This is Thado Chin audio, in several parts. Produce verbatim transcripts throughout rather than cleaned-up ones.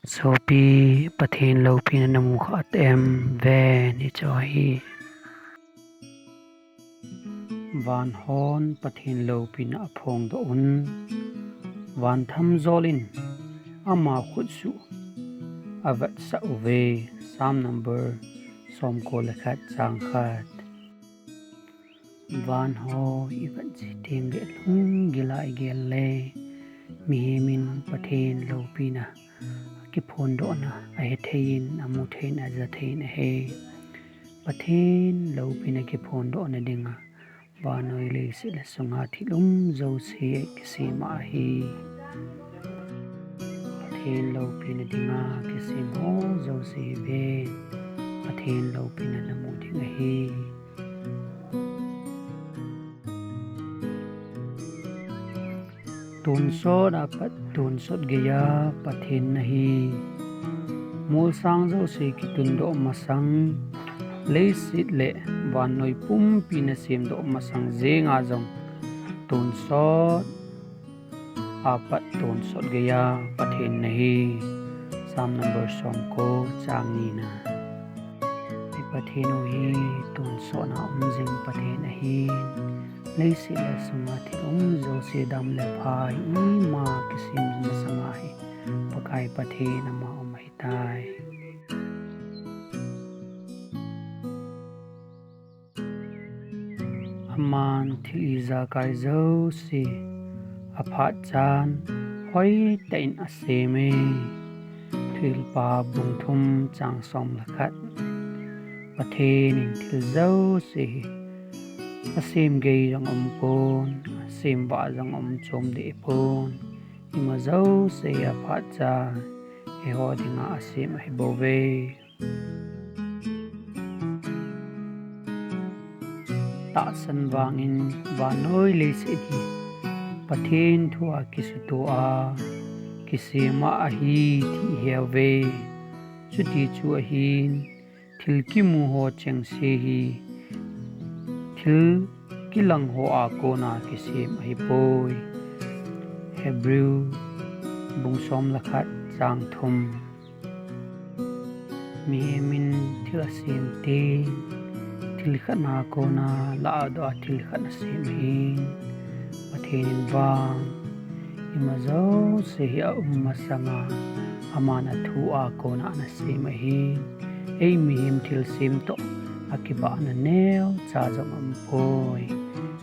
Sopi, Pathen loupina namu kha atam ven, hichu ahi. Van hon Pathen loupina aphongdoh un, van thamjol in ama khutsuh avetsah uve. Psalm number somko le khat, chang khat. Van ho ivet ji teng le lunggil a igel le, mihem in Pathen loupina akiphondohna ahethei in, amuthei in, ajathei in ahi. Pathen loupina kiphondohna dinga vannoi leiset le sunga thil um jouse kisem ahi. Pathen loupina dinga kisem ho jouse hi ven, Pathen loupina namu ding ahi. Tonsot apat tonsot geiya Pathen nahi. Molsang jouse kitundoh masang, leiset le vannoi pumpi nasemdoh masang jenga jong tonsot apat tonsot geiya Pathen nahi. Psalm number somko, chang nina. I Pathen u hi tonsotna um jing Pathen ahin, leiset le sunga thil um jouse dam le phai ima kisem masanga hi Pakai Pathen ama um ahitai. Aman thil ijakai jouse aphat chan hoitah in asem e. Thuhilpa bung thum chang som le khat. Pathen in thil jouse hi asem gei jong umpon, asem vah jong um chom deh pon. Ima jouse hi aphat chan eiho dinga asem ahibouve. Tahsan vangin vannoi leiset hi Pathen thua kisutoh a kisema ahi ti iheuve. Chuti chu ahin, thil kimu ho chengse hi thil kilang hoa kona kisem ahipoi. Hebrew bung som le khat chang thum. Mihem in thil asem teng, thil khatna kona ladoh a thil khat asem ahin, Pathen in vang ima jouse hi aum masanga aman athua kona anasem ahin, ei mihem thilsem toh akibahna neocha jong aumpoi.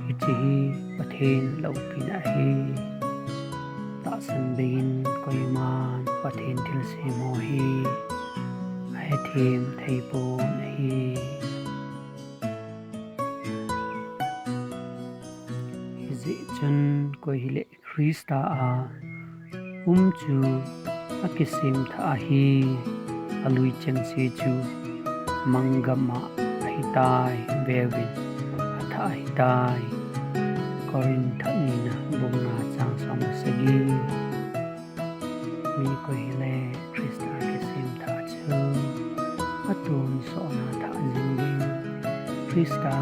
Hiche hi Pathen loupina ahi. Tahsan beiyin koiman Pathen thilsem ho hi ahethem theipon ahi. Hijeh chun koi hile Christa a um chu akisemthah ahi, alui chengse chu manggam a ahitai, veuvin, athah ahitai. Corinth thot nina bung nga chang som le sagi. Mi koi hile Christa kisemthah chu atonsotna thah jing ding, Christa